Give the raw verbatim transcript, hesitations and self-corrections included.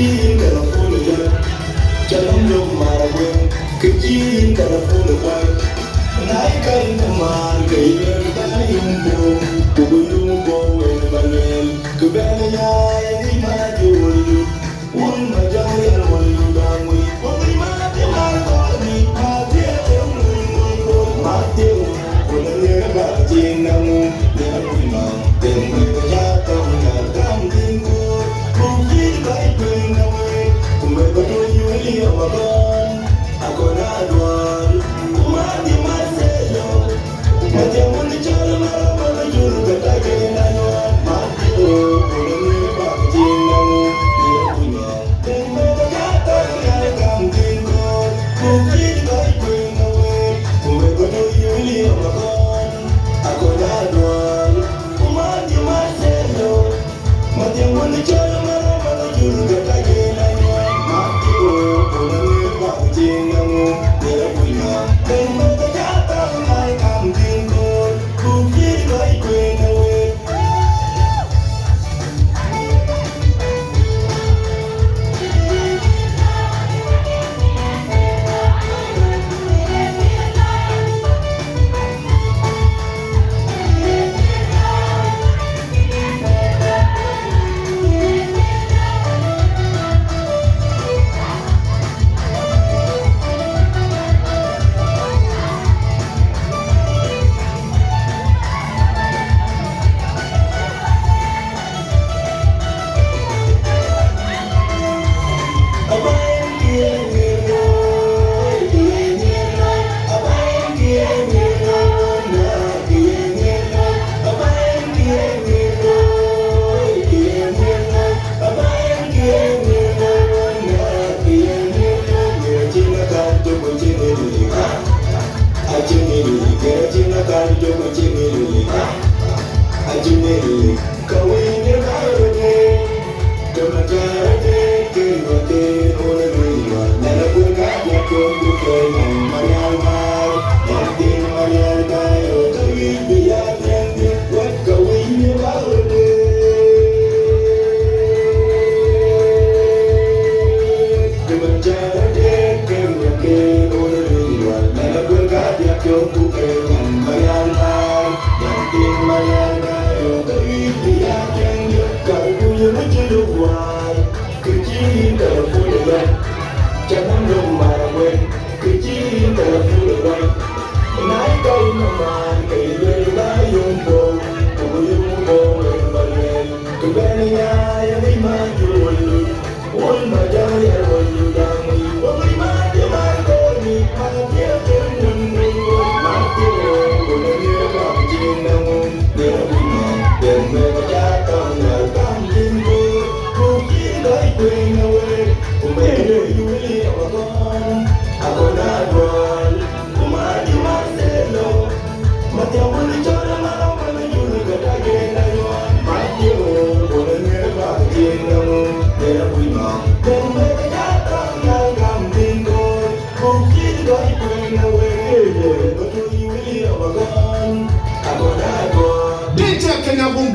Yïn ka la pul ë jɔt, ca lɔ̈m lɔ̈m mar guëŋ, kë cï yïn ka la pul ë kuany. Na yï ka yïn ka mar, ke yï lëk bɛ̈n yïn bum, ku bï yum bɔ̈ wën ba lueel. Kë bɛ̈n nyaai, ŋic ma jɔ wöl dut, wun ma jɔ riɛl wöl dut dɔm wïc. Wun ŋic ma jɔ mar kɔ̈k ŋic, ma dhiëëth ë wun wun bɔ̈, ma dhiëëth wun, wun ŋic ba cïn na ŋu, ŋic kuc nɔm. D J Kenya Bum.